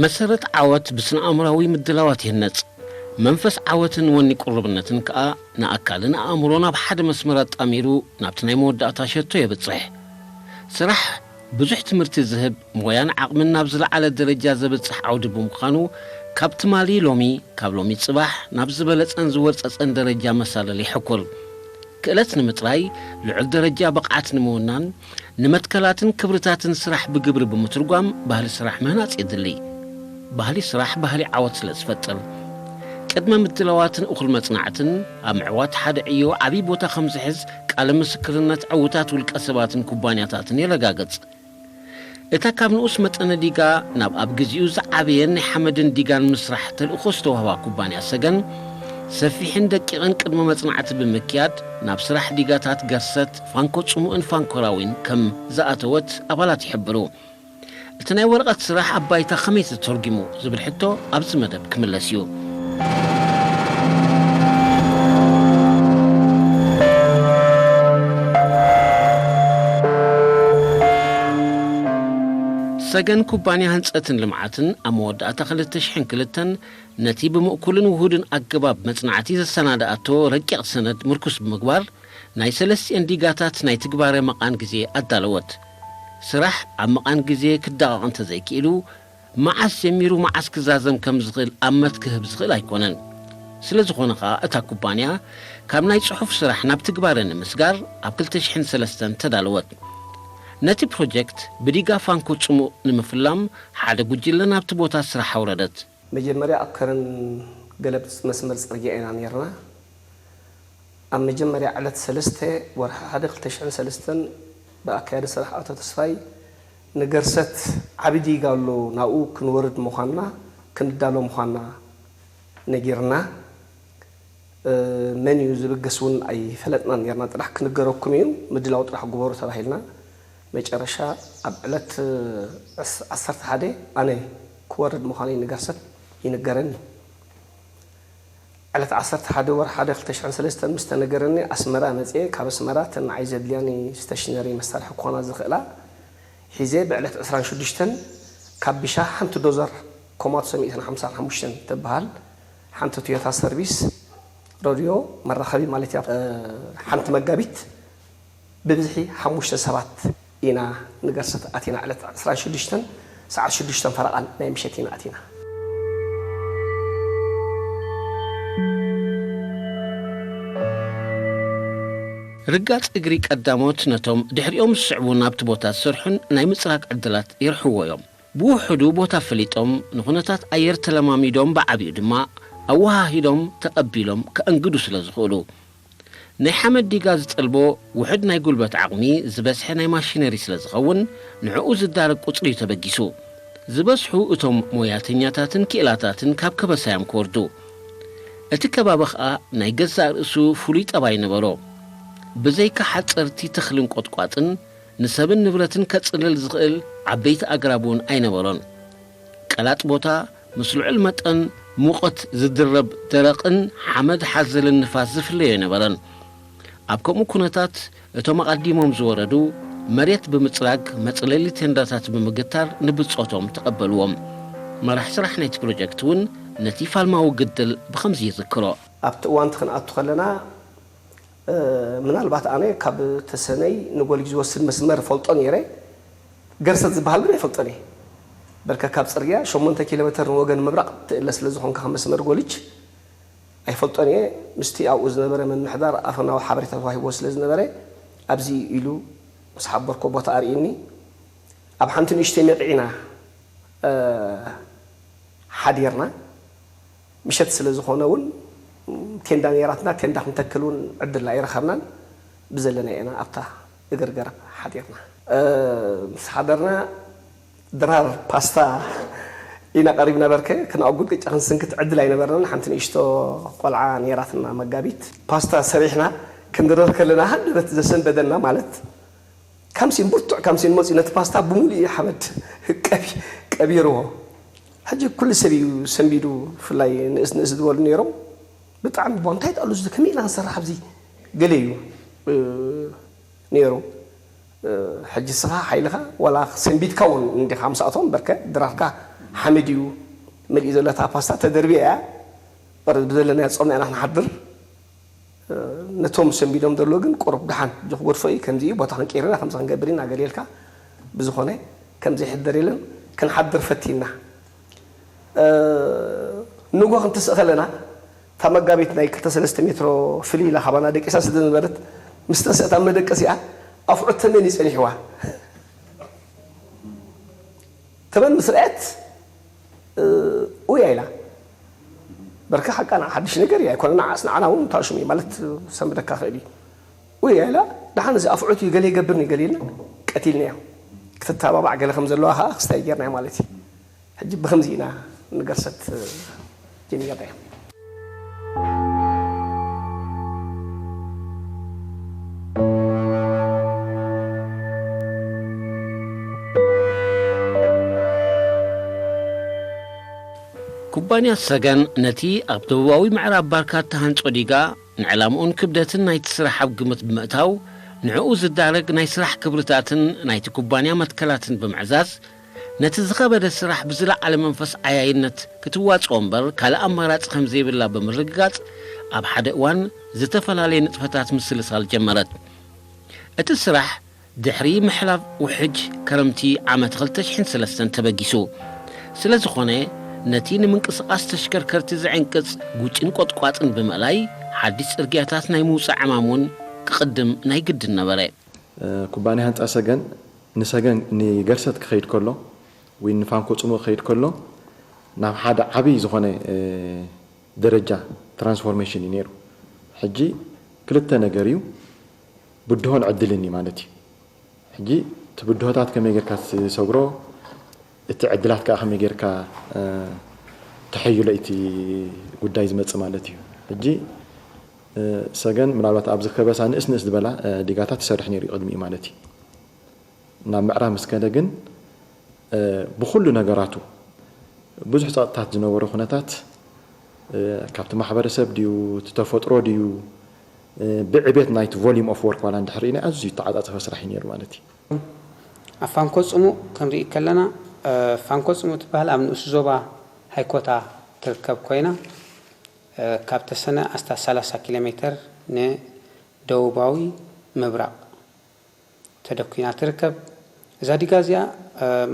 መሰረት ዓወት ብስነ ኣእምራዊ ምድላዋት ይህነጽ። መንፈስ ዓወትን ወኒ ቁርብነትን ከኣ ንኣካልን ኣእምሮን ኣብ ሓደ መስመር ኣጣሚሩ ናብቲ ናይ መወዳእታ ሸቶ የብጽሕ። ስራሕ ብዙሕ ትምህርቲ ዝህብ፣ ሞያን ዓቕምን ናብ ዝለዓለ ደረጃ ዘብጽሕ ዓውዲ ብምዃኑ፣ ካብ ትማሊ ሎሚ፣ ካብ ሎሚ ጽባሕ ናብ ዝበለጸን ዝወርጸጸን ደረጃ መሳለል ይሕኩር። ክእለት ንምጥራይ፣ ልዑል ደረጃ ብቕዓት ንምውናን፣ ንመትከላትን ክብርታትን ስራሕ ብግብሪ ብምትርጓም ባህሊ ስራሕ ምህናጽ የድሊ። ባህሊ ስራሕ ባህሊ ዓወት ስለ ዝፈጥር፣ ቅድመ ምድላዋትን እኹል መጽናዕትን ኣብ ምዕዋት ሓደ ዕዮ ዓብዪ ቦታ ከም ዝሕዝ ቃለ ምስክርነት ዕዉታት ውልቀ ሰባትን ኩባንያታትን የረጋግጽ። እታ ካብ ንኡስ መጠነ ዲጋ ናብ ኣብ ግዚኡ ዝዓበየን ናይ ሓመድን ዲጋን ምስራሕ ተልእኾ ዝተዋህባ ኩባንያ ሰገን፣ ሰፊሕን ደቂቕን ቅድመ መጽናዕቲ ብምክያድ፣ ናብ ስራሕ ዲጋታት ገርሰት፣ ፋንኮ ጽሙእን ፋንኮራዊን ከም ዝኣተወት ኣባላት ይሕብሩ። እቲ ናይ ወረቐት ስራሕ ኣብ ባይታ ከመይ ተተርጒሙ ዝብል ሕቶ ኣብዚ መደብ ክምለስ እዩ። ሰገን ኩባንያ ህንጸትን ልምዓትን ኣብ መወዳእታ ክልተ ሽሕን ክልተን ነቲ ብምእኩልን ውሁድን ኣገባብ መጽናዕቲ ዘሰናድኣቶ ረቂቕ ሰነድ ምርኩስ ብምግባር፣ ናይ ሰለስቲኤን ዲጋታት ናይ ትግባረ መቓን ግዜ ኣዳለወት። ስራሕ ኣብ መቓን ግዜ ክዳቐቕ እንተዘይክኢሉ፣ መዓስ ጀሚሩ መዓስ ክዛዘም ከም ዝኽእል ኣመት ክህብ ዝኽእል ኣይኮነን። ስለ ዝኾነ ኸኣ እታ ኩባንያ ካብ ናይ ጽሑፍ ስራሕ ናብ ትግባረ ንምስጋር ኣብ ክልተ ሽሕን ሰለስተን ተዳለወት። ነቲ ፕሮጀክት ብዲጋ ፋንኮ ጽሙእ ንምፍላም ሓደ ጉጅለ ናብቲ ቦታ ስራሕ ኣውረደት። መጀመርያ ኣብ ከረን ገለብጽ መስመር ጽርግያ ኢና ነይርና። ኣብ መጀመርያ ዕለት ሰለስተ ወርሒ ሓደ ክልተ ሽሕን ሰለስተን ብኣካያዲ ስራሕ ኣቶ ተስፋይ ንገርሰት ዓቢ ዲጋ ኣሎ፣ ናብኡ ክንወርድ ምዃንና ክንዳሎ ምዃንና ነጊርና። እ፣ መን እዩ ዝብገስ እውን ኣይፈለጥናን ነርና። ጥራሕ ክንገረኩም እዩ፣ ምድላው ጥራሕ ግበሩ ተባሂልና። መጨረሻ ኣብ ዕለት፣ እ፣ ዕስ-፣ ዓሰርተ ሓደ ኣነ ክወርድ ምዃነይ ንገርሰት ይንገረኒ። ዕለት ዓሰርተ ሓደ ወርሒ ሓደ ክልተ ሽሕን ሰለስተን ምስ ተነገረኒ፣ ኣስመራ መጽየ። ካብ ኣስመራ እተን ንዓይ ዘድልያኒ ስቴሽነሪ መሳርሒ ክኾና ዝኽእላ ሒዘ፣ ብዕለት ዕስራን ሽዱሽተን ካብ ቢሻ ሓንቲ ዶዘር ኮማትሶ ሚእትን ሓምሳን ሓሙሽተን ትበሃል፣ ሓንቲ ቶዮታ ሰርቪስ፣ ሬድዮ፣ መራኸቢ ማለት እያ፣ እ፣ ሓንቲ መጋቢት ብብዝሒ ሓሙሽተ ሰባት ኢና ንገርሰት ኣቲና። ዕለት ዕስራን ሽዱሽተን ሰዓት ሽዱሽተ ፈረቓን ናይ ምሸት ኢና ኣቲና። ርጋጽ እግሪ ቀዳሞት ነቶም ድሕሪኦም ዝስዕቡ ናብቲ ቦታ ዝሰርሑን ናይ ምጽራግ ዕድላት የርሕዎ እዮም። ብውሑዱ ቦታ ፈሊጦም፣ ንኹነታት ኣየር ተለማሚዶም፣ ብዓቢኡ ድማ ኣወሃሂዶም ተቐቢሎም ከእንግዱ ስለ ዝኽእሉ። ናይ ሓመድ ዲጋ ዝጠልቦ ውሑድ ናይ ጉልበት ዓቕሚ፣ ዝበዝሐ ናይ ማሽነሪ ስለ ዝኸውን፣ ንዕኡ ዝዳረግ ቁጽሪ እዩ ተበጊሱ። ዝበዝሑ እቶም ሞያተኛታትን ክኢላታትን ካብ ከበሳ እዮም ክወርዱ። እቲ ከባቢ ኸኣ ናይ ገዛእ ርእሱ ፍሉይ ጠባይ ነበሮ። ብዘይካ ሓጸርቲ ተኽልን ቈጥቋጥን፣ ንሰብን ንብረትን ከጽልል ዝኽእል ዓበይቲ ኣግራብ እውን ኣይነበሮን። ቀላጥ ቦታ፣ ምስ ልዑል መጠን ሙቐት ዝድረብ ደረቕን ሓመድ ሓዘልን ንፋስ ዝፍለዮ ኣይነበረን። ኣብ ከምኡ ኩነታት፣ እቶም ኣቐዲሞም ዝወረዱ፣ መሬት ብምጽራግ፣ መጽለሊ ቴንዳታት ብምግታር ንብጾቶም ተቐበልዎም። መራሕ ስራሕ ናይቲ ፕሮጀክት እውን ነቲ ፋልማዊ ግድል ብኸምዚ ይዝክሮ። ኣብቲ እዋን እቲ ክንኣቱ ከለና፣ እ፣ ምናልባት ኣነ ካብ ተሰነይ ንጎልጅ ዝወስድ መስመር እፈልጦ ነይረ። ገርሰት ዝበሃል ግን ኣይፈልጦን እየ። በርከ ካብ ጽርግያ ሸሞንተ ኪሎ ሜተር ንወገን ምብራቕ ትእለ ስለ ዝኾንካ፣ ካብ መስመር ጎልጅ ኣይፈልጦን እየ። ምስቲ ኣብኡ ዝነበረ ምምሕዳር ኣፈናዊ ሓበሬታ ተዋሂብዎ ስለ ዝነበረ፣ ኣብዚ ኢሉ ምስ ሓበርኮ ቦታ ኣርእኒ። ኣብ ሓንቲ ንእሽተይ መቂዕና፣ እ፣ ሓዲርና። ምሸት ስለ ዝኾነ እውን ቴንዳ ነይራትና፣ ቴንዳ ክንተክል እውን ዕድል ኣይረኸብናን። ብዘለና ኢና ኣብታ እግሪ ገረብ ሓዲርና። እ፣ ምስ ሓደርና ድራር ፓስታ ኢና ቀሪብና። በርከ ክንኣጉድ ቅጫ ክንስንክት ዕድል ኣይነበረናን። ሓንቲ ንእሽቶ ቆልዓ ነይራትና መጋቢት። ፓስታ ሰሪሕና ክንድረር ከለና ሃንደበት ዘሰንበደና ማለት ካምሲን ብርቱዕ ካምሲን መፂኡ ነቲ ፓስታ ብምሉእ እዩ ሓመድ ቀቢ-፣ ቀቢርዎ። ሕጂ ኩሉ ሰብ እዩ ሰንቢዱ፣ ብፍላይ ንእስ ንእስ ዝበሉ ነይሮም። ብጣዕሚ፣ "ቧ፣ እንታይ ጣሉ እዚ? ከመይ ኢና ክንሰርሕ ኣብዚ?" ገለ እዩ፣ እ፣ ነይሩ። እ፣ ሕጂ እስኻ ሓይልኻ ዋላ ሰንቢድካ እውን እንዲኻ ምስኣቶም በርከ ድራርካ ሓመድ እዩ መሊኡ ዘሎ። እታ ፓስታ ተደርቢያ እያ። በር ብዘለናዮ ጾምና ኢና ክንሓድር። ነቶም ሰንቢዶም ዘሎ ግን ቁሩብ ደሓን ዝኽጎድፎ እዩ። ከምዚ እዩ፣ ቦታ ክንቀይርና ከምዚ ክንገብር ኢና ገለ ኢልካ። ብዝኾነ ከምዚ ይሕደር የለን። ክንሓድር ፈቲና። ንጎ ክንትስእ ከለና እታ መጋቢት ናይ ክልተ ሰለስተ ሜትሮ ፍልይ ኢላ ካባና ደቂሳ ስለ ዝነበረት፣ ምስ ተንስአት ኣብ መደቀሲኣ ኣፍዑት ተመን እዩ ጸኒሕዋ። ተመን ምስ ረኣየት፣ ኡያ ኢላ። በርካ ሓቃ ንዓ ሓድሽ ነገር እዩ ኣይኮነ፣ ንዓስ ንዓና እውን ታሽሙ እዩ ማለት ሰምደካ ክእል እዩ። ኡያ ኢላ፣ ደሓን እዚ ኣፍዑት እዩ ገለ ይገብርኒ ገለ ኢልና ቀቲልናዮ። ክትተባባዕ ገለ ከም ዘለዋ ከዓ ክስታይ ጌርናዮ ማለት እዩ። ሕጂ ብኸምዚ ኢና ንገርሰት ጀሚርናዮ። ኩባንያ ሰገን ነቲ ኣብ ደቡባዊ ምዕራብ ባርካ እተሃንጾ ዲጋ ንዕላምኡን ክብደትን ናይቲ ስራሕ ኣብ ግምት ብምእታው፣ ንዕኡ ዝዳረግ ናይ ስራሕ ክብርታትን ናይቲ ኩባንያ መትከላትን ብምዕዛዝ፣ ነቲ ዝኸበደ ስራሕ ብዝለዓለ መንፈስ ዓያይነት ክትዋጽኦ እምበር ካልእ ኣማራጺ ከም ዘይብላ ብምርግጋጽ፣ ኣብ ሓደ እዋን ዝተፈላለየ ንጥፈታት ምስልሳል ጀመረት። እቲ ስራሕ ድሕሪ ምሕላፍ ውሕጅ ከረምቲ ዓመት ክልተ ሽሕን ሰለስተን ተበጊሱ። ስለ ዝኾነ፣ ነቲ ንምንቅስቓስ ተሽከርከርቲ ዝዕንቅጽ ጉጭን ቆጥቋጥን ብምእላይ፣ ሓድሽ ጽርግያታት ናይ ምውጻእ ዕማም እውን ክቕድም ናይ ግድን ነበረ። ኩባንያ ህንጻ ሰገን ንሰገን ንገርሰት ክኸይድ ከሎ ወይ ንፋንኮ ጽሙእ ክኸይድ ከሎ ናብ ሓደ ዓብዪ ዝኾነ ደረጃ ትራንስፎርሜሽን እዩ ነይሩ። ሕጂ ክልተ ነገር እዩ፣ ብድሆን ዕድልን እዩ ማለት እዩ። ሕጂ እቲ ብድሆታት ከመይ ጌርካ ትሰግሮ፣ እቲ ዕድላት ከዓ ከመይ ጌርካ ተሐይሎ እቲ ጉዳይ ዝመጽእ ማለት እዩ። ሕጂ ሰገን ምናልባት ኣብዚ ከበሳ ንእስ ንእስ ዝበላ ዲጋታት ትሰርሕ ነይሩ እዩ ቅድሚኡ ማለት እዩ። ናብ ምዕራብ ምስ ከደ ግን ብኹሉ ነገራቱ ብዙሕ ጸቕጥታት ዝነበሮ ኩነታት ካብቲ ማሕበረሰብ ድዩ እቲ ተፈጥሮ ድዩ ብዕቤት ናይቲ volume of work ዋላ እንድሕር ርኢና ኣዝዩ ዝተዓጻጸፈ ስራሕ እዩ ነይሩ ማለት እዩ። ኣብ ፋንኮ ጽሙእ ክንርኢ ከለና ፋንኮ ጽሙእ ትበሃል ኣብ ንኡስ ዞባ ሃይኮታ ትርከብ ኮይና ካብ ተሰነ ኣስታት ሰላሳ ኪሎ ሜተር ንደቡባዊ ምብራቕ ተደኲና ትርከብ። እዛ ዲጋ እዚኣ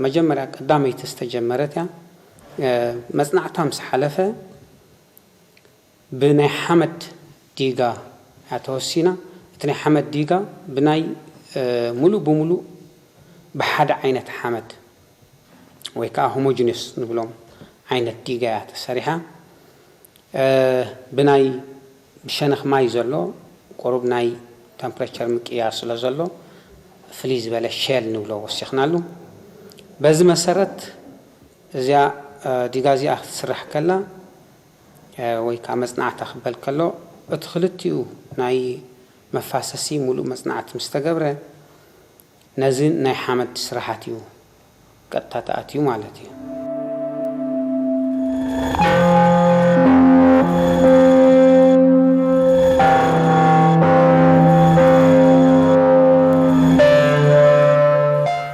መጀመርያ ቀዳመይቲ ዝተጀመረት እያ። መጽናዕታ ምስ ሓለፈ ብናይ ሓመድ ዲጋ እያ ተወሲና። እቲ ናይ ሓመድ ዲጋ ብናይ ሙሉእ ብሙሉእ ብሓደ ዓይነት ሓመድ ወይ ከዓ ሆሞጂነስ ንብሎም ዓይነት ዲጋ እያ ተሰሪሓ። ብናይ ብሸነኽ ማይ ዘሎ ቁሩብ ናይ ተምፕሬቸር ምቅያር ስለ ዘሎ ፍልይ ዝበለ ሼል ንብሎ ወሲኽናሉ። በዚ መሰረት እዚኣ ዲጋ እዚኣ ክትስራሕ ከላ ወይ ከዓ መፅናዕታ ክበል ከሎ እቲ ክልቲኡ ናይ መፋሰሲ ሙሉእ መፅናዕቲ ምስ ተገብረ ነዚ ናይ ሓመድ ስራሓት እዩ ቀጥታ ተኣትዩ ማለት እዩ።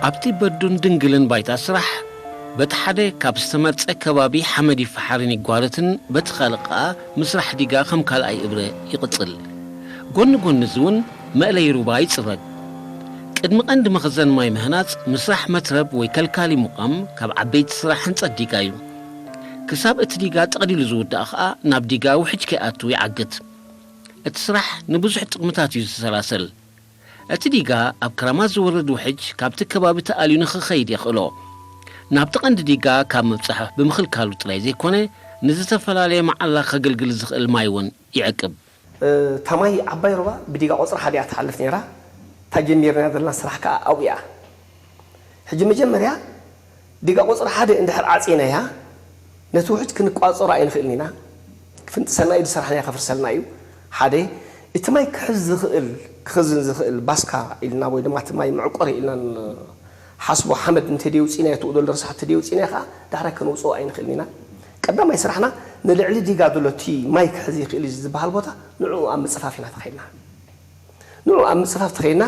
ኣብቲ በዱን ድንግልን ባይታ ስራሕ በቲ ሓደ ካብ ዝተመርጸ ከባቢ ሓመድ ይፈሓርን ይጓርትን በቲ ካልእ ከኣ ምስራሕ ዲጋ ከም ካልኣይ እብረ ይቕጽል። ጎኒ ጎኒ እዚ እውን መእለዪ ሩባ ይጽረግ። ቅድሚ ቀንዲ መኽዘን ማይ ምህናጽ፣ ምስራሕ መትረብ ወይ ከልካሊ ምቋም ካብ ዓበይቲ ስራሕ ህንጸት ዲጋ እዩ። ክሳብ እቲ ዲጋ ጠቕሊሉ ዝውዳእ ከኣ ናብ ዲጋ ውሕጅ ከይኣቱ ይዓግት። እቲ ስራሕ ንብዙሕ ጥቕምታት እዩ ዝሰላሰል። እቲ ዲጋ ኣብ ክራማት ዝወርድ ውሕጅ ካብቲ ከባቢ ተኣልዩ ንኽኸይድ የኽእሎ። ናብቲ ቀንዲ ዲጋ ካብ ምብጻሕ ብምኽልካሉ ጥራይ ዘይኮነ፣ ንዝተፈላለየ መዓላ ከገልግል ዝኽእል ማይ እውን ይዕቅብ። እታ ማይ ዓባይ ሩባ ብዲጋ ቁፅሪ ሓደ እያ ትሓልፍ ነይራ። እታ ጀሚርና ዘለና ስራሕ ከዓ ኣብኡ እያ። ሕጂ መጀመርያ ዲጋ ቁፅሪ ሓደ እንድሕር ዓፂናያ ነቲ ውሕጅ ክንቋፀሮ ኣይንኽእልን ኢና። ክፍንጥሰና እዩ፣ ዝሰራሕናዮ ከፍርሰልና እዩ። ሓደ እቲ ማይ ክሕዝ ዝኽእል ክኽዝን ዝኽእል ባስካ ኢልና ወይ ድማ እቲ ማይ መዕቆሪ ኢልና ሓስቦ ሓመድ እንተደይ ውፂና የትኡ ዘሎ ርሳሕ እንተደይ ውፂና ከዓ ዳሕራይ ከነውፅኦ ኣይንኽእልን ኢና። ቀዳማይ ስራሕና ንልዕሊ ዲጋ ዘሎ እቲ ማይ ክሕዝ ይኽእል እዩ ዝበሃል ቦታ ንዕኡ ኣብ ምፅፋፍ ኢና ተኸይድና። ንዕኡ ኣብ ምፅፋፍ ተኸይድና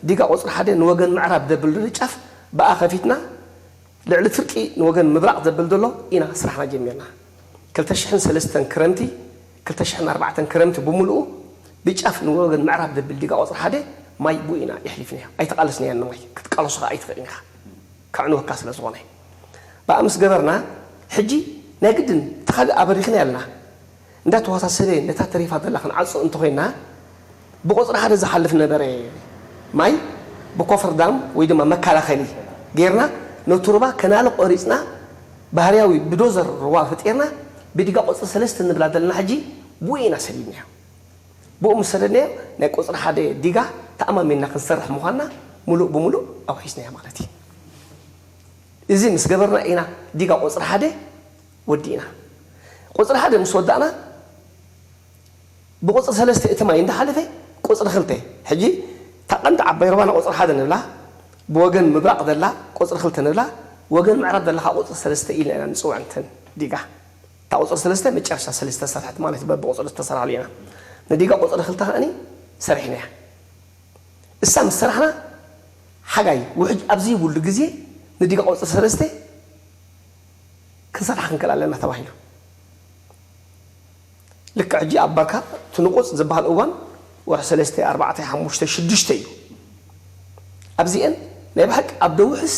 ዲጋ ቁፅሪ ሓደ ንወገን ምዕራብ ደብል ጫፍ ብኣ ከፊትና ልዕሊ ፍርቂ ንወገን ምብራቕ ዘብል ዘሎ ኢና ስራሕና ጀሚርና። ክልተ ሽሕን ሰለስተን ክረምቲ፣ ክልተ ሽሕን ኣርባዕተን ክረምቲ ብምሉኡ ብጫፍ ንወገን ምዕራብ ዘብል ዲጋ ቁፅሪ ሓደ ማይ ብኡ ኢና የሕሊፍናዮ። ኣይተቓለስናያን ንማይ፣ ክትቃለሶ ከዓ ኣይትኽእልን ኢኻ። ከዕንወካ ስለ ዝኾነ። ብኣ ምስ ገበርና፣ ሕጂ ናይ ግድን እቲ ካልእ ኣበሪኽና ያልና። እንዳተወሳሰበ ነታ ተሪፋ ዘላ ክንዓጾ እንተኾይና፣ ብቁጽሪ ሓደ ዝሓልፍ ነበረ ማይ ብኮፈር ዳም ወይ ድማ መከላኸሊ ጌርና ነቲ ሩባ ከናለ ቆሪጽና ባህርያዊ ብዶዘር ሩባ ፈጢርና ብዲጋ ቁጽሪ ሰለስተ ንብላ ዘለና ሕጂ ብኡ ኢና ሰዲድናዮ። ብኡ ምስ ሰደድናዮ ናይ ቁጽሪ ሓደ ዲጋ ተኣማሚንና ክንሰርሕ ምዃንና ምሉእ ብምሉእ ኣውሒስናዮ ማለት እዩ። እዚ ምስ ገበርና ኢና ዲጋ ቁጽሪ ሓደ ወዲእና። ቁጽሪ ሓደ ምስ ወዳእና ብቁጽሪ ሰለስተ እቲ ማይ እንዳሓለፈ ቁጽሪ ክልተ፣ ሕጂ እታ ቀንዲ ዓባይ ሩባና ቁጽሪ ሓደ ንብላ፣ ብወገን ምብራቕ ዘላ ቁጽሪ ክልተ ንብላ፣ ወገን ምዕራብ ዘላ ከዓ ቁጽሪ ሰለስተ ኢልና ኢና ንጽውዐን እተን ዲጋ። እታ ቁጽሪ ሰለስተ መጨረሻ ሰለስተ ዝተሰርሐት ማለት እዩ፣ በብቁጽሪ ዝተሰርሓሉ ኢና። ንዲጋ ቁጽሪ ክልተ ከኣኒ ሰሪሕናያ። እሳ ምስ ሰራሕና ሓጋይ ውሕጅ ኣብ ዘይብሉ ግዜ ንዲጋ ቁጽሪ ሰለስተ ክንሰርሓ ክንክእል ኣለና ተባሂሉ። ልክዕ ሕጂ ኣብ ባርካ እቲ ንቑጽ ዝበሃል እዋን ወርሒ ሰለስተ፣ ኣርባዕተ፣ ሓሙሽተ፣ ሽዱሽተ እዩ። ኣብዚአን ናይ ብሓቂ ኣብ ደውሕስ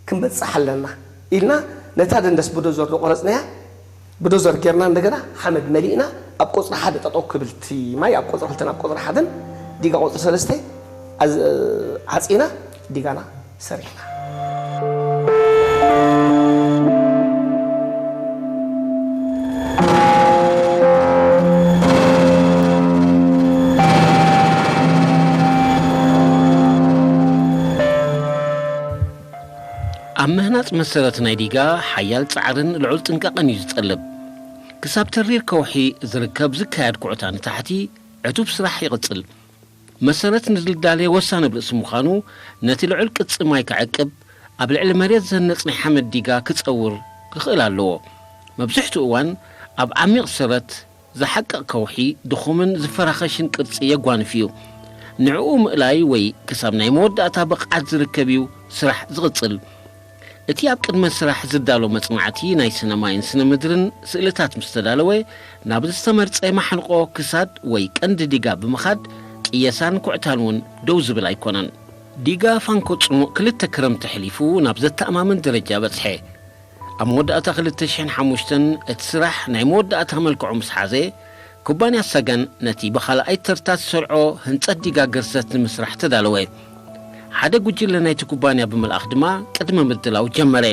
ክንበጽሕ ኣለና ኢልና ነታ ደንደስ ብዶዘር ዝቆረጽናያ ብዶዘር ጌርና እንደገና ሓመድ መሊእና ኣብ ቁጽሪ ሓደ ጠጠው ክብል እቲ ማይ ኣብ ቁጽሪ ክልተን ኣብ ቁጽሪ ሓደን ዲጋ ቁጽሪ ሰለስተ ኣዝ-፣ ዓጺና ዲጋና ሰሪሕና። ኣብ ምህናጽ መሰረት ናይ ዲጋ ሓያል ጻዕርን ልዑል ጥንቃቐን እዩ ዝጠልብ። ክሳብ ተሪር ከውሒ ዝርከብ ዝካየድ ኩዕታ ንታሕቲ ዕቱብ ስራሕ ይቕጽል። መሰረት ንድልዳለ ወሳኒ ኣብ ርእሲ ምዃኑ፣ ነቲ ልዑል ቅጺ ማይ ክዕቅብ፣ ኣብ ልዕሊ መሬት ዝህነጽ ናይ ሓመድ ዲጋ ክጸውር ክኽእል ኣለዎ። መብዝሕትኡ እዋን ኣብ ዓሚቕ ሰረት ዝሓቅቕ ከውሒ ድኹምን ዝፈራኸሽን ቅርጺ የጓንፍ እዩ። ንዕኡ ምእላይ ወይ ክሳብ ናይ መወዳእታ ብቕዓት ዝርከብ እዩ ስራሕ ዝቕጽል። እቲ ኣብ ቅድመ ስራሕ ዝዳሎ መጽናዕቲ ናይ ስነ ማይን ስነ ምድርን ስእልታት ምስ ተዳለወ፣ ናብ ዝተመርጸ ማሕንቆ ክሳድ ወይ ቀንዲ ዲጋ ብምኻድ ቅየሳን ኩዕታን እውን ደው ዝብል ኣይኮነን። ዲጋ ፋንኮ ጽሙእ ክልተ ክረምቲ ኣሕሊፉ ናብ ዘተኣማምን ደረጃ በጽሐ። ኣብ መወዳእታ ክልተ ሽሕን ሓሙሽተን እቲ ስራሕ ናይ መወዳእታ መልክዑ ምስ ሓዘ፣ ኩባንያ ሰገን ነቲ ብኻልኣይ ተርታ ዝሰርዖ ህንጸት ዲጋ ገርሰት ንምስራሕ ተዳለወ። ሓደ ጉጅለ ናይቲ ኩባንያ ብምልኣኽ ድማ ቅድመ ምድላው ጀመረ።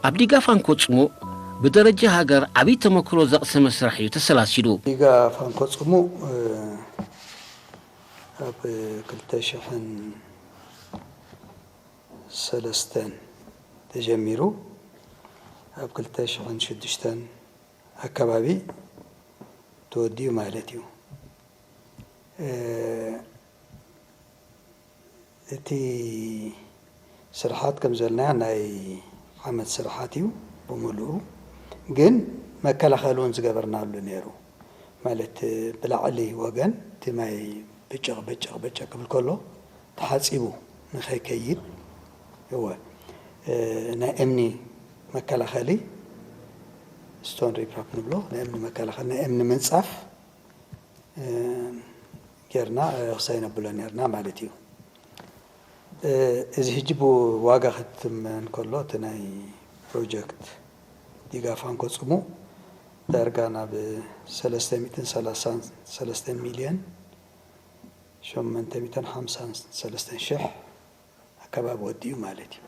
ኣብ ዲጋ ፋንኮ ጽሙእ ብደረጃ ሃገር ዓብዪ ተመክሮ ዘቕሰመ ስራሕ እዩ ተሰላሲሉ። ዲጋ ፋንኮ ጽሙእ፣ እ፣ ኣብ ክልተ ሽሕን ሰለስተን ተጀሚሩ ኣብ ክልተ ሽሕን ሽዱሽተን ኣከባቢ ተወዲኡ ማለት እዩ። እ፣ እቲ ስርሓት ከም ዝበልናዮ ናይ ዓመት ስርሓት እዩ ብምሉኡ፣ ግን መከላኸሊ እውን ዝገበርናሉ ነይሩ። ማለት ብላዕሊ ወገን እቲ ማይ ብጭቕ ብጭቕ ብጭቕ ክብል ከሎ ተሓፂቡ ንኸይከይድ፣ እወ፣ እ፣ ናይ እምኒ መከላኸሊ፣ ስቶን ሪፕራፕ ንብሎ፣ ናይ እምኒ መከላኸሊ፣ ናይ እምኒ ምንፃፍ፣ እ፣ ጌርና፣ እ፣ ክሳይ ነብሎ ኔርና ማለት እዩ። እ፣ እዚ ሕጂ ብዋጋ ክትመን ከሎ እቲ ናይ ፕሮጀክት ዲጋ ፋንኮ ጽሙእ ዳርጋ ናብ ሰለስተ ሚእትን ሰላሳን ሰለስተን ሚልዮን ሸሞንተ ሚእትን ሓምሳን ሰለስተን ሽሕ ኣከባቢ ወዲኡ ማለት እዩ።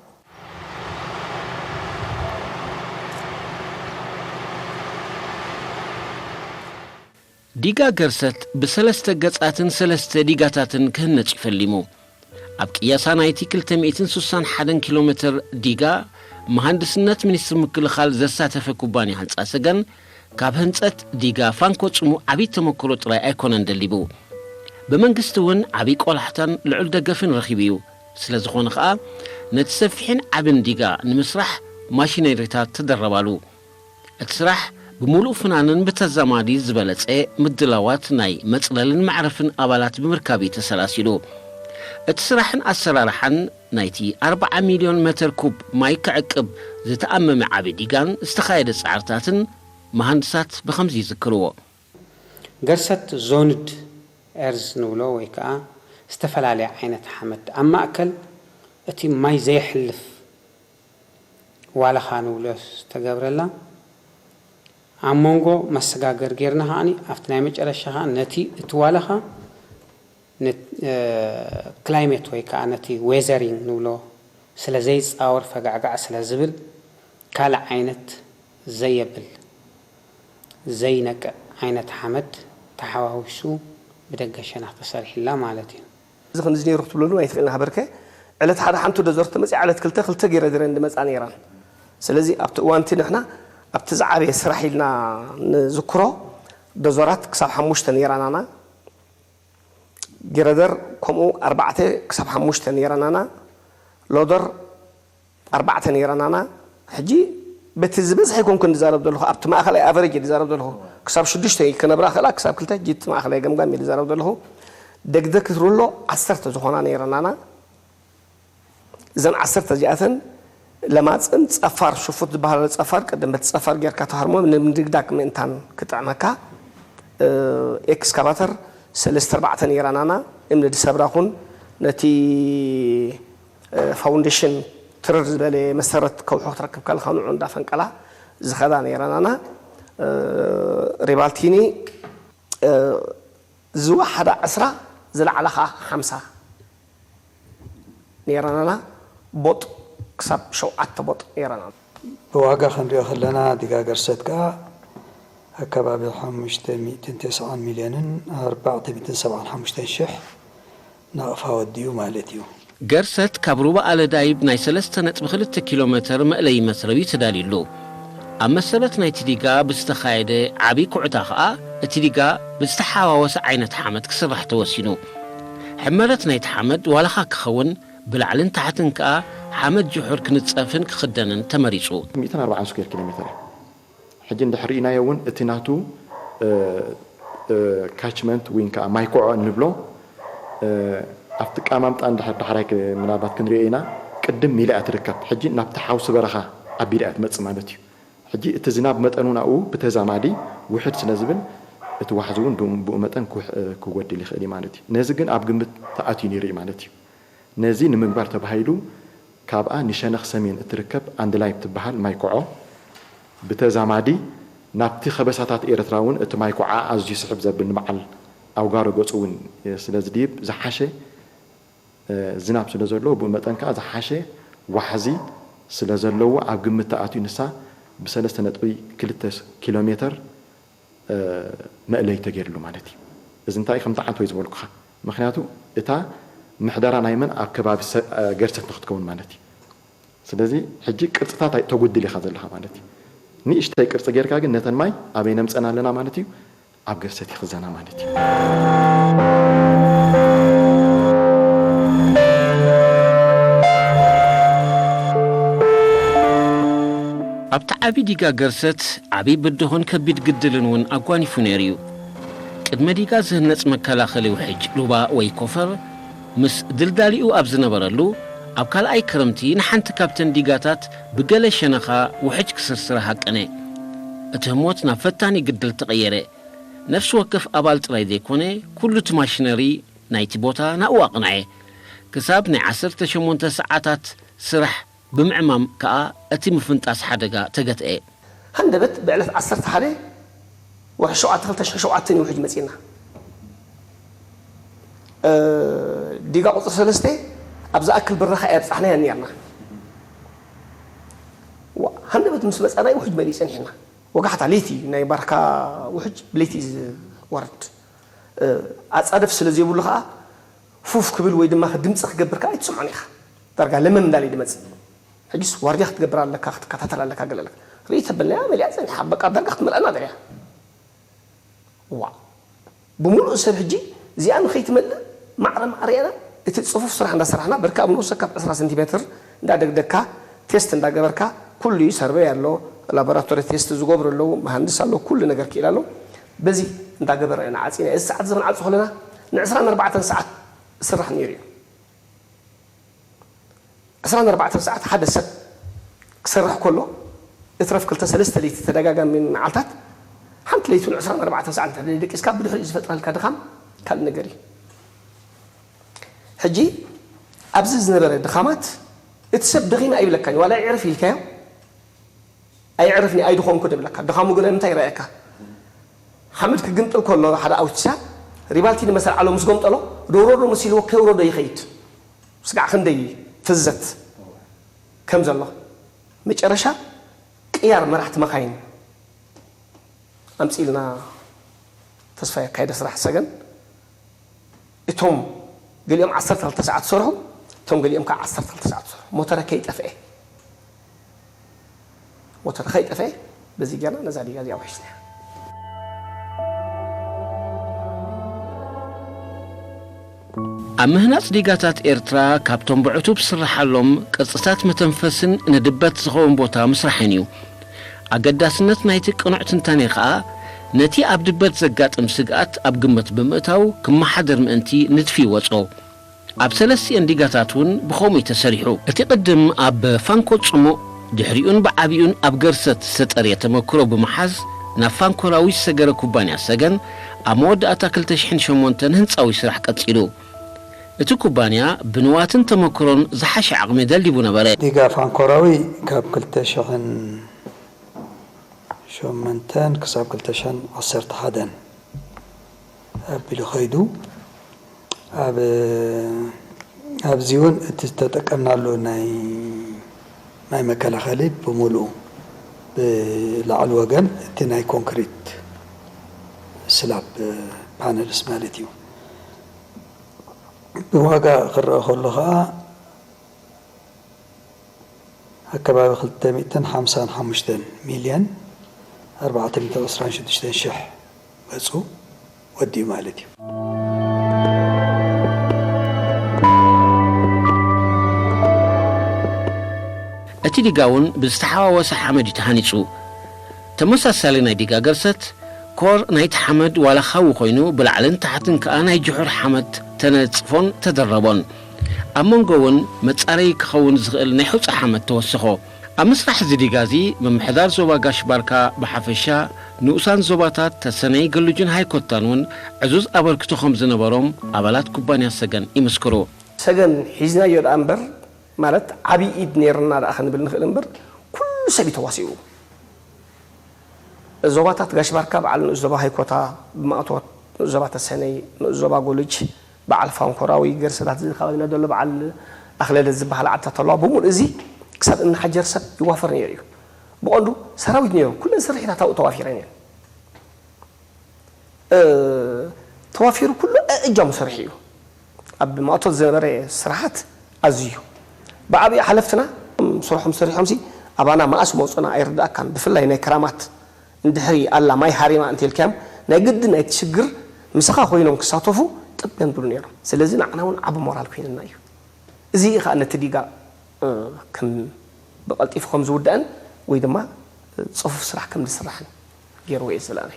ዲጋ ገርሰት ብሰለስተ ገጻትን ሰለስተ ዲጋታትን ክህነጽ እዩ ፈሊሙ። ኣብ ቅያሳ ናይቲ ክልተ ሚእትን ስሳን ሓደን ኪሎ ሜትር ዲጋ፣ መሃንድስነት ሚኒስትሪ ምክልኻል ዘሳተፈ ኩባንያ ህንጻ ሰገን፣ ካብ ህንጸት ዲጋ ፋንኮ ጽሙ ዓብዪ ተመክሮ ጥራይ ኣይኮነን ደሊቡ። ብመንግስቲ እውን ዓብዪ ቆላሕታን ልዑል ደገፍን ረኺቡ እዩ። ስለ ዝኾነ ኸኣ፣ ነቲ ሰፊሕን ዓብን ዲጋ ንምስራሕ ማሽነሪታት ተደረባሉ። እቲ ስራሕ ብምሉእ ፍናንን ብተዛማዲ ዝበለጸ ምድላዋት ናይ መጽለልን መዕረፍን ኣባላት ብምርካብ እዩ ተሰላሲሉ። እቲ ስራሕን ኣሰራርሓን ናይቲ ኣርብዓ ሚልዮን መተር ኩብ ማይ ክዕቅብ ዝተኣመመ ዓቢ ዲጋን ዝተኻየደ ጻዕርታትን መሃንድሳት ብኸምዚ ይዝክርዎ። ገርሰት ዞንድ ኤርዝ ንብሎ ወይ ከዓ ዝተፈላለየ ዓይነት ሓመድ ኣብ ማእከል እቲ ማይ ዘየሕልፍ ዋለኻ ንብሎ ዝተገብረላ ኣብ መንጎ መሰጋገር ጌርና ከዓኒ ኣብቲ ናይ መጨረሻ ከዓ ነቲ እቲ ዋለኻ ክላይሜት ወይ ከዓ ነቲ ዌዘሪንግ ንብሎ ስለ ዘይፃወር ፈጋዕጋዕ ስለ ዝብል ካልእ ዓይነት ዘየብል ዘይነቅዕ ዓይነት ሓመድ ተሓዋዊሱ ብደገ ሸነኽ ተሰሪሕላ ማለት እዩ። እዚ ከምዚ ነይሩ ክትብለሉ ኣይትኽእልን ሃበርከ ዕለት ሓደ ሓንቲ ዶዘር ተመፅያ ዕለት ክልተ ክልተ ገይረ ድረን ድመፃ ነይራን ስለዚ ኣብቲ እዋንቲ ንሕና ኣብቲ ዝዓበየ ስራሕ ኢልና ንዝክሮ ዶዘራት ክሳብ ሓሙሽተ ነይራናና ግረደር ከምኡ ኣርባዕተ ክሳብ ሓሙሽተ ነይረናና ሎደር ኣርባዕተ ነይረናና ሕጂ በቲ ዝበዝሐ ይኮንኩ ዝዛረብ ዘለኹ ኣብቲ ማእኸላይ ኣቨሬጅ ዝዛረብ ዘለኹ ክሳብ ሽዱሽተ ክነብራ ክእላ ክሳብ ክልተ ሕጂ እቲ ማእኸላይ ገምጋም ዝዛረብ ዘለኹ ደግደክ ሩሎ ዓሰርተ ዝኾና ነይረናና እዘን ዓሰርተ እዚኣተን ለማፅን ፀፋር ሽፉት ዝበሃለ ፀፋር ቅድም በቲ ፀፋር ጌርካ ተሃርሞ ንምድግዳግ ምእንታን ክጥዕመካ ኤክስካቫተር ሰለስተ ኣርባዕተ ነይራናና እምኒ ድሰብራ ኩን ነቲ ፋውንዴሽን ትርር ዝበለ መሰረት ከውሑ ክትረክብ ከለካ ንዑ እንዳፈንቀላ ዝኸዳ ነይራናና ሪባልቲኒ ዝወሓዳ ዕስራ ዝለዓላ ከዓ ሓምሳ ነይረናና ቦጥ ክሳብ ሸውዓተ ቦጥ ነይረና። ብዋጋ ክንሪኦ ከለና ዲጋ ገርሰት ከኣ ኣከባቢ ሓሙሽተ ሚእትን ተስዓን ሚልዮንን ኣርባዕተ ሚእትን ሰብዓን ሓሙሽተን ሽሕ ናቕፋ ወዲኡ ማለት እዩ። ገርሰት ካብ ሩባ ኣለዳይብ ናይ ሰለስተ ነጥቢ ክልተ ኪሎ መተር መእለዪ መትረቢ ተዳልዩሉ። ኣብ መሰረት ናይቲ ዲጋ ብዝተኻየደ ዓቢ ኩዕታ ከኣ እቲ ዲጋ ብዝተሓዋወሰ ዓይነት ሓመድ ክስራሕ ተወሲኑ። ሕመረት ናይቲ ሓመድ ዋላኻ ክኸውን ብላዕልን ታሕትን ከኣ ሓመድ ጅሑር ክንጸፍን ክኽደንን ተመሪጹ። ሚእትን ኣርባዓን ስኩዌር ኪሎ ሜትር እዩ። ሕጂ እንድሕር ርኢናዮ እውን እቲ ናቱ ካችመንት ወይ ከዓ ማይ ኮዖ እንብሎ ኣብቲ ቃማምጣ እንድሕር ዳሕራይ ምናልባት ክንሪኦ ኢና ቅድም ኢላ እያ ትርከብ። ሕጂ ናብቲ ሓውሲ በረኻ ኣቢላ እያ ትመፅእ ማለት እዩ። ሕጂ እቲ ዝናብ መጠኑ ናብኡ ብተዛማዲ ውሕድ ስለ ዝብል እቲ ዋሕዚ እውን ብኡ መጠን ክጎድል ይኽእል እዩ ማለት እዩ። ነዚ ግን ኣብ ግምት ተኣትዩ ነይሩ እዩ ማለት እዩ። ነዚ ንምግባር ተባሂሉ ካብኣ ንሸነኽ ሰሜን እትርከብ ኣንድላይ እትበሃል ማይ ኮዖ ብተዛማዲ ናብቲ ከበሳታት ኤርትራ እውን እቲ ማይ ኮዓ ኣዝዩ ስሕብ ዘብል ንበዓል ኣውጋሮ ገጹ እውን ስለ ዝድይብ ዝሓሸ ዝናብ ስለ ዘለዎ ብኡ መጠን ከዓ ዝሓሸ ዋሕዚ ስለ ዘለዎ ኣብ ግምት ተኣትዩ ንሳ ብሰለስተ ነጥቢ ክልተ ኪሎ ሜተር መእለይ ተገይርሉ ማለት እዩ። እዚ እንታይ ከም ተዓንቶ እዩ ዝበልኩኻ። ምክንያቱ እታ ምሕደራ ናይ መን ኣብ ከባቢ ገርሰት ንክትከውን ማለት እዩ። ስለዚ ሕጂ ቅርፅታት ተጉድል ኢኻ ዘለኻ ማለት እዩ። ንእሽተይ ቅርፂ ጌርካ ግን ነተን ማይ ኣበይ ነምፀን ኣለና ማለት እዩ። ኣብ ገርሰት ይኽዘና ማለት እዩ። ኣብቲ ዓቢ ዲጋ ገርሰት ዓቢ ብድሆን ከቢድ ግድልን እውን ኣጓኒፉ ነይሩ እዩ። ቅድመ ዲጋ ዝህነጽ መከላኸሊ ውሕጅ ሩባ ወይ ኮፈር ምስ ድልዳሊኡ ኣብ ዝነበረሉ፣ ኣብ ካልኣይ ክረምቲ ንሓንቲ ካብተን ዲጋታት ብገለ ሸነኻ ውሕጅ ክስርስራ ሃቀነ። እቲ ህሞት ናብ ፈታኒ ግድል ተቐየረ። ነፍሲ ወከፍ ኣባል ጥራይ ዘይኮነ፣ ኩሉ እቲ ማሽነሪ ናይቲ ቦታ ናብኡ ኣቕንዐ። ክሳብ ናይ ዓሰርተ ሸሞንተ ሰዓታት ስራሕ ብምዕማም ከኣ እቲ ምፍንጣስ ሓደጋ ተገትአ። ሃንደበት ብዕለት ዓሰርተ ሓደ ወርሒ ሸውዓተ ክልተ ሽሕን ሸውዓተን እዩ ውሕጅ መጺእና። ዲጋ ቁጽሪ ሰለስተ ኣብ ዝኣክል ብራኸ ኣየብጻሕናያን ኔርና። ሃንደበት ምስ መጻና እዩ ውሕጅ መሊኡ ጸኒሕና። ወጋሕታ ለይቲ ናይ ባርካ ውሕጅ ብለይቲ እዩ ዝወርድ። ኣጻደፍ ስለ ዘይብሉ ከኣ ፉፍ ክብል ወይ ድማ ድምጺ ክገብር ከኣ ኣይትሰምዖን ኢኻ። ዳርጋ ለመም እንዳለ ድመጽእ። ሕጂስ ዋርድያ ክትገብር ኣለካ፣ ክትከታተል ኣለካ፣ ገለ ኣለካ። ርኢ ተበልናያ መሊኣ ጸኒሓ። በቃ ዳርጋ ክትመልኣና ደልያ። ዋ ብምሉእ ሰብ ሕጂ እዚኣ ንኸይትመልእ ማዕረ ማዕረ ኢና እቲ ጽፉፍ ስራሕ እንዳሰራሕና በርካ ኣብ ንኡሰ ካብ ዕስራ ሰንቲሜትር እንዳደግደግካ ቴስት እንዳገበርካ ኩሉ እዩ ሰርቨይ ኣሎ ላቦራቶሪ ቴስት ዝገብሩ ኣለዉ መሃንድስ ኣሎ ኩሉ ነገር ክኢል ኣሎ በዚ እንዳገበረ ኢና ዓጺና እዚ ሰዓት እዚ ክንዓጹ ከለና ንዕስራን ኣርባዕተን ሰዓት ስራሕ ነይሩ እዩ ዕስራን ኣርባዕተን ሰዓት ሓደ ሰብ ክሰርሕ ከሎ እትረፍ ክልተ ሰለስተ ለይቲ ተደጋጋሚ መዓልታት ሓንቲ ለይቲ ን ዕስራን ኣርባዕተን ሰዓት እንተ ደቂስካ ብድሕሪኡ ዝፈጥረልካ ድኻም ካልእ ነገር እዩ። ሕጂ ኣብዚ ዝነበረ ድኻማት እቲ ሰብ ደኺመ ኣይብለካን እዩ። ዋላ ይዕርፍ ኢልካዮ ኣይዕርፍኒ ኣይድኾንኩ ደብለካ። ድኻሙ ግን እንታይ ይረኣየካ? ሓመድ ክግምጥል ከሎ ሓደ ኣውቲሳ ሪባልቲ ንመሰል ዓሎ ምስ ጎምጠሎ ደውረዶ መሲልዎ ከይውረዶ ይኸይድ። ስጋዕ ክንደይ ፍዘት ከም ዘሎ መጨረሻ ቅያር መራሕቲ መኻይን ኣምፂልና ተስፋ የካይደ ስራሕ ሰገን እቶም ገሊኦም ዓሰርተ ክልተ ሰዓት ዝሰርሑ እቶም ገሊኦም ከዓ ዓሰርተ ክልተ ሰዓት ዝሰርሑ ሞተረ ከይጠፍአ ሞተረ ከይጠፍአ በዚ ገና ነዛ ዲጋ እዚኣ ውሒስና ኣብ ምህናጽ ዲጋታት ኤርትራ ካብቶም ብዕቱብ ዝስርሓሎም ቅርጽታት መተንፈስን ንድበት ዝኸውን ቦታ ምስራሕን እዩ። ኣገዳስነት ናይቲ ቅኑዕ ትንታኔ ከኣ ነቲ ኣብ ድበት ዘጋጥም ስግኣት ኣብ ግምት ብምእታው ክመሓደር ምእንቲ ንድፊ ይወጾ። ኣብ ሰለስቲኤን ዲጋታት እውን ብኸምኡ እዩ ተሰሪሑ። እቲ ቅድም ኣብ ፋንኮ ጽሙእ፣ ድሕሪኡን ብዓቢኡን ኣብ ገርሰት ዝተጠርየ ተመክሮ ብምሓዝ ናብ ፋንኮራዊ ዝሰገረ ኩባንያ ሰገን ኣብ መወዳእታ ክልተ ሽሕን ሸሞንተን ህንጻዊ ስራሕ ቀጺሉ። እቲ ኩባንያ ብንዋትን ተመክሮን ዝሓሸ ዓቕሚ ደሊቡ ነበረ። ዲጋ ፋንኮራዊ ካብ ክልተ ሽሕን ሸሞንተን ክሳብ ክልተ ሽሕን ዓሰርተ ሓደን ኣቢሉ ከይዱ። ኣብ ኣብዚ እውን እቲ ዝተጠቀምናሉ ናይ ናይ መከላኸሊ ብምሉኡ ብላዕሊ ወገን እቲ ናይ ኮንክሪት ስላብ ፓነልስ ማለት እዩ። ብዋጋ ክረአ ከሎ ከዓ ኣከባቢ ክልተ ሚእትን ሓምሳን ሓሙሽተን ሚልዮን ኣርባዕተ ሚእትን ዕስራን ሽዱሽተን ሽሕ ገጹ ወዲኡ ማለት እዩ። እቲ ዲጋ እውን ብዝተሓዋወሰ ሓመድ እዩ ተሃኒጹ። ተመሳሳሊ ናይ ዲጋ ገርሰት ኮር ናይቲ ሓመድ ዋላ ኻዊ ኮይኑ ብላዕልን ታሕትን ከኣ ናይ ጅሑር ሓመድ ተነጽፎን ተደረቦን። ኣብ መንጎ እውን መጻረዪ ክኸውን ዝኽእል ናይ ሑጻ ሓመድ ተወሰኾ። ኣብ ምስራሕ እዚ ዲጋ እዚ ምምሕዳር ዞባ ጋሽ ባርካ ብሓፈሻ ንኡሳን ዞባታት ተሰነይ፣ ገሉጅን ሃይኮታን እውን ዕዙዝ ኣበርክቶ ከም ዝነበሮም ኣባላት ኩባንያ ሰገን ይምስክሩ። ሰገን ሒዝናዮ ደኣ እምበር ማለት ዓብዪ ኢድ ነይርና ደኣ ክንብል ንኽእል እምበር ኩሉ ሰብ እዩ ተዋሲኡ። ዞባታት ጋሽ ባርካ በዓል ንኡስ ዞባ ሃይኮታ ብማእቶት ንኡስ ዞባ ተሰነይ ንኡስ ዞባ ጎልጅ በዓል ፋንኮራዊ ገርሰታት እዚ ከባቢና ዘሎ በዓል ኣኽለለ ዝበሃል ዓድታት ኣለዋ ብምሉእ እዚ ክሳብ እምኒ ሓጀር ሰብ ይዋፈር ነይሩ እዩ ብቐንዱ ሰራዊት ነይሩ ኩለን ስርሒታት ኣብኡ ተዋፊረን እየን ተዋፊሩ ኩሉ እጃሙ ሰሪሑ እዩ ኣብ ማእቶት ዝነበረ ስራሓት ኣዝዩ ብዓብዩ ሓለፍትና ስርሖም ሰሪሖምሲ ኣባና መኣስ መውፅና ኣይርዳእካን ብፍላይ ናይ ክራማት እንድሕሪ ኣላ ማይ ሃሪማ እንተልካዮም ናይ ግድን ናይቲ ሽግር ምሳኻ ኮይኖም ክሳተፉ ጥብ እዮም ዝብሉ ነይሮም ስለዚ ንዓና እውን ዓቢ ሞራል ኮይንና እዩ እዚ እዩ ከዓ ነቲ ዲጋ ከም ብቐልጢፉ ከም ዝውዳእን ወይ ድማ ፅፉፍ ስራሕ ከም ዝስራሕን ገይርዎ እዩ ዝለኣነ።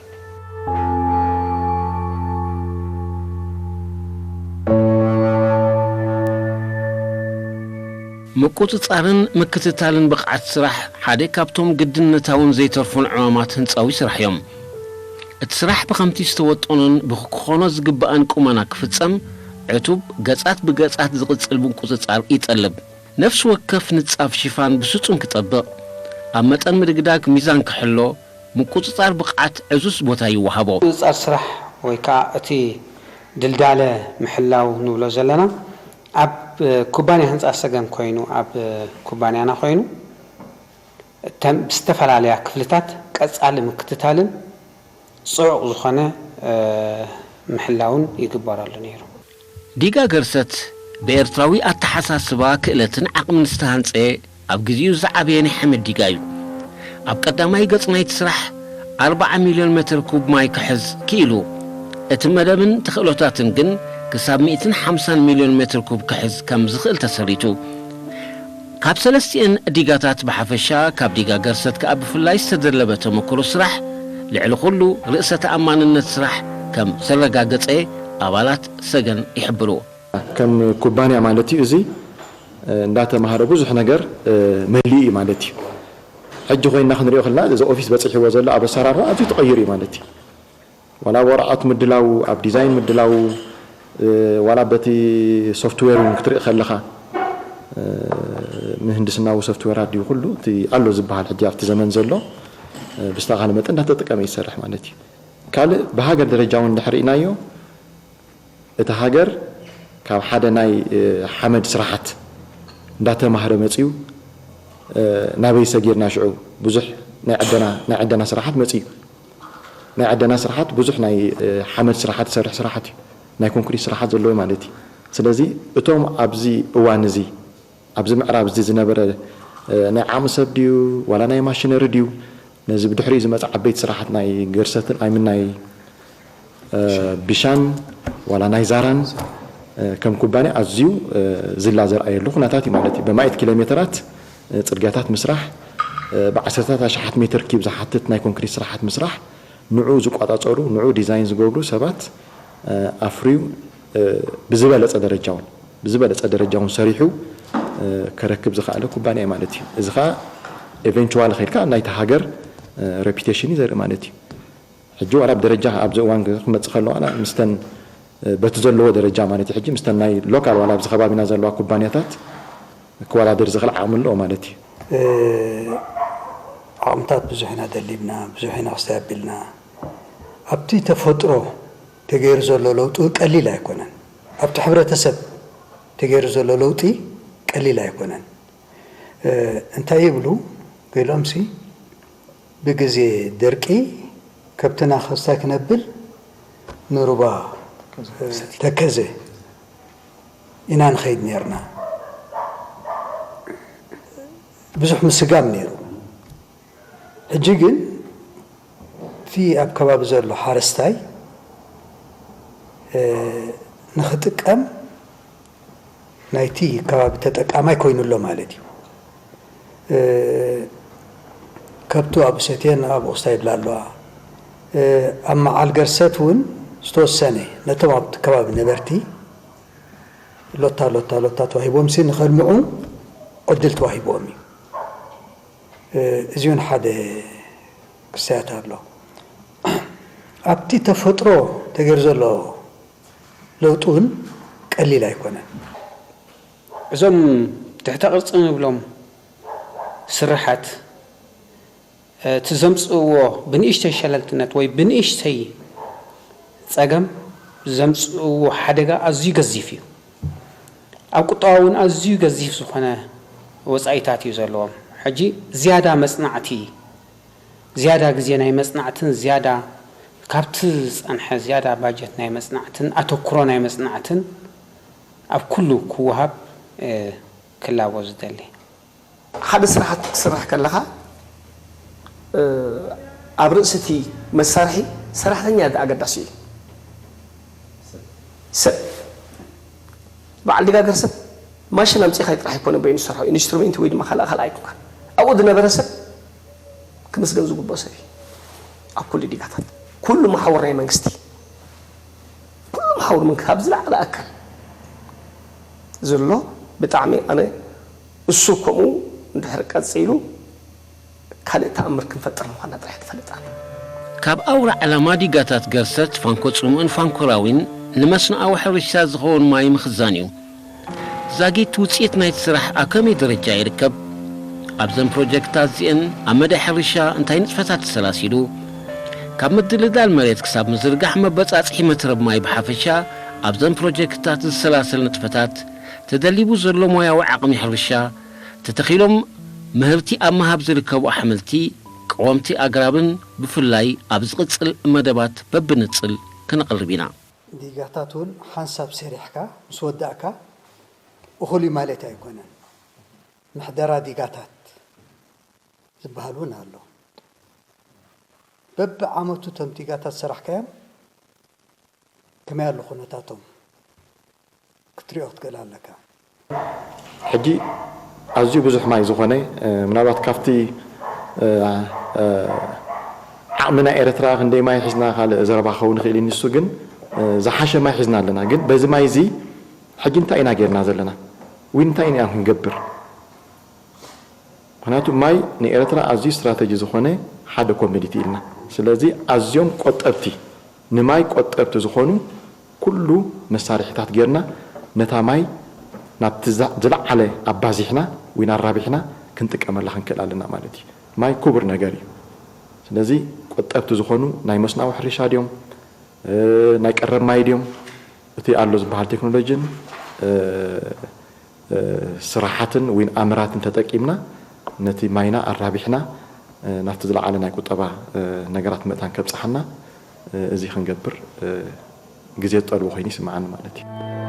ምቁጽጻርን ምክትታልን ብቕዓት ስራሕ ሓደ ካብቶም ግድነታውን ዘይተርፉን ዕማማት ህንጻዊ ስራሕ እዮም። እቲ ስራሕ ብኸምቲ ዝተወጠኖን ብክኾኖ ዝግባእን ቁመና ክፍጸም፣ ዕቱብ ገጻት ብገጻት ዝቕጽል ምቁጽጻር ይጠልብ። ነፍሲ ወከፍ ንጻፍ ሽፋን ብስጹም ክጠብቕ፣ ኣብ መጠን ምድግዳግ ሚዛን ክሕሎ፣ ምቁጽጻር ብቕዓት ዕዙዝ ቦታ ይወሃቦ። ምቁጽጻር ስራሕ ወይ ከኣ እቲ ድልዳለ ምሕላው ንብሎ ዘለና ኣብ ኩባንያ ህንጻ ሰገን ኮይኑ ኣብ ኩባንያና ኮይኑ ብዝተፈላለያ ክፍልታት ቀጻሊ ምክትታልን ጽዑቕ ዝኾነ ምሕላውን ይግበረሉ ነይሩ። ዲጋ ገርሰት ብኤርትራዊ ኣተሓሳስባ፣ ክእለትን ዓቕምን ዝተሃንጸ፣ ኣብ ግዜኡ ዝዓበየ ናይ ሓመድ ዲጋ እዩ። ኣብ ቀዳማይ ገጽ ናይቲ ስራሕ ኣርብዓ ሚልዮን ሜተር ኩብ ማይ ክሕዝ ክኢሉ። እቲ መደብን ተኽእሎታትን ግን ክሳብ ሚእትን ሓምሳን ሚልዮን ሜተር ኩብ ክሕዝ ከም ዝኽእል ተሰሪቱ። ካብ ሰለስቲኤን ዲጋታት ብሓፈሻ፣ ካብ ዲጋ ገርሰት ከኣ ብፍላይ ዝተደለበ ተመክሮ ስራሕ፣ ልዕሊ ኩሉ ርእሰ ተኣማንነት ስራሕ ከም ዘረጋገጸ ኣባላት ሰገን ይሕብሩ። ከም ኩባንያ ማለት እዩ፣ እዚ እንዳተማሃረ ብዙሕ ነገር መሊኡ እዩ ማለት እዩ። ሕጂ ኮይና ክንሪኦ ከለና እዚ ኦፊስ በፂሕዎ ዘሎ ኣብ ኣሰራርባ ኣዝዩ ተቐይሩ እዩ ማለት እዩ። ዋላ ኣብ ወረቐት ምድላው፣ ኣብ ዲዛይን ምድላው፣ ዋላ በቲ ሶፍትዌር እውን ክትርኢ ከለኻ ምህንድስናዊ ሶፍትዌራት ድዩ ኩሉ እቲ ኣሎ ዝበሃል ሕጂ ኣብቲ ዘመን ዘሎ ብዝተኻለ መጠን እንዳተጠቀመ ይሰርሕ ማለት እዩ። ካልእ ብሃገር ደረጃ እውን እንድሕር ርኢናዮ እቲ ሃገር ካብ ሓደ ናይ ሓመድ ስራሓት እንዳተማህረ መፅዩ ናበይ ሰጊርና ሽዑ ብዙሕ ናይ ዕደና ናይ ዕደና ስራሓት መፅዩ ናይ ዕደና ስራሓት ብዙሕ ናይ ሓመድ ስራሓት ዝሰርሕ ስራሓት እዩ ናይ ኮንክሪት ስራሓት ዘለዎ ማለት እዩ። ስለዚ እቶም ኣብዚ እዋን እዚ ኣብዚ ምዕራብ እዚ ዝነበረ ናይ ዓቕሚ ሰብ ድዩ ዋላ ናይ ማሽነሪ ድዩ ነዚ ብድሕሪኡ ዝመፅእ ዓበይቲ ስራሓት ናይ ገርሰትን ኣይምን ናይ ቢሻን ዋላ ናይ ዛራን ከም ኩባንያ ኣዝዩ ዝላ ዘርኣየሉ ኩነታት እዩ ማለት እዩ። ብማእት ኪሎ ሜተራት ፅርግያታት ምስራሕ ብዓሰርታት ኣሽሓት ሜትር ኪብ ዝሓትት ናይ ኮንክሪት ስራሓት ምስራሕ ንዑ ዝቆፃፀሩ ንዑ ዲዛይን ዝገብሩ ሰባት ኣፍርዩ ብዝበለፀ ደረጃ እውን ብዝበለፀ ደረጃ እውን ሰሪሑ ከረክብ ዝኸኣለ ኩባንያ ማለት እዩ። እዚ ከዓ ኤቨንቹዋል ከይድካ ናይቲ ሃገር ሬፒቴሽን እዩ ዘርኢ ማለት እዩ። ሕጂ ዋላ ብደረጃ ኣብዚ እዋን ክመፅእ ከለዋ ምስተን በቲ ዘለዎ ደረጃ ማለት እዩ ሕጂ ምስተን ናይ ሎካል ዋላ ኣብዚ ከባቢና ዘለዋ ኩባንያታት ክወዳደር ዝኽእል ዓቕሚ ኣለዎ ማለት እዩ። ዓቕምታት ብዙሕ ኢና ደሊብና ብዙሕ ኢና ክስተይ ኣቢልና ኣብቲ ተፈጥሮ ተገይሩ ዘሎ ለውጢ ቀሊል ኣይኮነን። ኣብቲ ሕብረተሰብ ተገይሩ ዘሎ ለውጢ ቀሊል ኣይኮነን። እንታይ ይብሉ ገሎምሲ ብግዜ ደርቂ ከብትና ክስታይ ክነብል ንሩባ ተከዘ ኢና ንኸይድ ነርና። ብዙሕ ምስጋም ነይሩ። ሕጂ ግን እቲ ኣብ ከባቢ ዘሎ ሓረስታይ ንኽጥቀም ናይቲ ከባቢ ተጠቃማይ ኮይኑ ኣሎ ማለት እዩ። ከብቱ ኣብኡ ሰትየን ኣብኡ ክስታይ ይብላ ኣለዋ። ኣብ መዓል ገርሰት እውን ዝተወሰነ ነቶም ኣብቲ ከባቢ ነበርቲ ሎታ ሎታ ሎታ ተዋሂቦም ሲ ንኸልምዑ ዕድል ተዋሂቦም እዩ። እዚ እውን ሓደ ክስተያት ኣሎ። ኣብቲ ተፈጥሮ ተገይሩ ዘሎ ለውጢ እውን ቀሊል ኣይኮነን። እዞም ትሕተ ቅርፂ ንብሎም ስርሓት እቲ ዘምፅእዎ ብንእሽተይ ሸለልትነት ወይ ብንእሽተይ ፀገም ዘምፅእዎ ሓደጋ ኣዝዩ ገዚፍ እዩ። ኣብ ቁጠባ እውን ኣዝዩ ገዚፍ ዝኾነ ወፃኢታት እዩ ዘለዎም። ሕጂ ዝያዳ መፅናዕቲ፣ ዝያዳ ግዜ ናይ መፅናዕትን ዝያዳ ካብቲ ዝፀንሐ ዝያዳ ባጀት ናይ መፅናዕትን ኣተኩሮ ናይ መፅናዕትን ኣብ ኩሉ ክወሃብ ክላቦ ዝደሊ። ሓደ ስራሓት ክትስርሕ ከለኻ ኣብ ርእሲ እቲ መሳርሒ ሰራሕተኛ ኣገዳሲ እዩ። ሰብ በዓል ድጋገር ሰብ ማሽን ኣምፂእካ ጥራሕ ኣይኮነ በይኑ ዝሰርሖ ኢንስትሩሜንት ወይ ድማ ካልኣ ካልኣ ኣይኮንካ ኣብኡ ዝነበረ ሰብ ክምስገን ዝግብኦ ሰብ እዩ። ኣብ ኩሉ ዲጋታት ኩሉ መሓውር ናይ መንግስቲ ኩሉ መሓውር መንግስቲ ካብ ዝለዓለ ኣካል ዘሎ ብጣዕሚ ኣነ እሱ ከምኡ እንድሕር ቀፂሉ ካልእ ተኣምር ክንፈጥር ምዃና ጥራሕ ትፈልጥ ኣነ። ካብ ኣውራ ዕላማ ዲጋታት ገርሰት ፋንኮ ጽሙእን ፋንኮ ራዊን ንመስኖኣዊ ሕርሻ ዝኸውን ማይ ምኽዛን እዩ። ዛጊት ውጽኢት ናይቲ ስራሕ ኣብ ከመይ ደረጃ ይርከብ? ኣብዘን ፕሮጀክትታት እዚኤን ኣብ መዳይ ሕርሻ እንታይ ንጥፈታት ተሰላሲሉ? ካብ ምድልዳል መሬት ክሳብ ምዝርጋሕ መበጻጽሒ መትረብ ማይ ብሓፈሻ ኣብዘን ፕሮጀክትታት ዝሰላሰል ንጥፈታት ተደሊቡ ዘሎ ሞያዊ ዓቕሚ ሕርሻ ተተኺሎም ምህርቲ ኣብ ምሃብ ዝርከቡ ኣሕምልቲ፣ ቀወምቲ ኣግራብን ብፍላይ ኣብ ዝቕጽል መደባት በብንጽል ክነቕርብ ኢና። ዲጋታት እውን ሓንሳብ ሰሪሕካ ምስ ወዳእካ እኹል እዩ ማለት ኣይኮነን። ምሕደራ ዲጋታት ዝበሃል እውን ኣሎ። በብዓመቱ እቶም ዲጋታት ዝሰራሕካዮም ከመይ ኣሎ ኩነታቶም ክትሪኦ ክትክእል ኣለካ። ሕጂ ኣዝዩ ብዙሕ ማይ ዝኾነ ምናልባት ካብቲ ዓቕሚ ናይ ኤረትራ ክንደይ ማይ ሒዝና ካልእ ዘረባ ክኸውን ይኽእል እዩ ንሱ ግን ዝሓሸ ማይ ሒዝና ኣለና ግን በዚ ማይ እዚ ሕጂ እንታይ ኢና ጌርና ዘለና ወይ እንታይ ኢና ክንገብር? ምክንያቱ ማይ ንኤርትራ ኣዝዩ ስትራተጂ ዝኾነ ሓደ ኮሞዲቲ ኢልና። ስለዚ ኣዝዮም ቆጠብቲ፣ ንማይ ቆጠብቲ ዝኾኑ ኩሉ መሳርሒታት ጌርና ነታ ማይ ናብቲ ዝለዓለ ኣባዚሕና ወይ ኣራቢሕና ክንጥቀመላ ክንክእል ኣለና ማለት እዩ። ማይ ክቡር ነገር እዩ። ስለዚ ቆጠብቲ ዝኾኑ ናይ መስኖኣዊ ሕርሻ ድዮም፣ ናይ ቀረብ ማይ ድዮም፣ እቲ ኣሎ ዝበሃል ቴክኖሎጂን ስራሓትን ወይ ኣምራትን ተጠቂምና ነቲ ማይና ኣራቢሕና ናብቲ ዝለዓለ ናይ ቁጠባ ነገራት ምእታን ከብፅሓና፣ እዚ ክንገብር ግዜ ዝጠልቦ ኮይኑ ይስምዓኒ ማለት እዩ።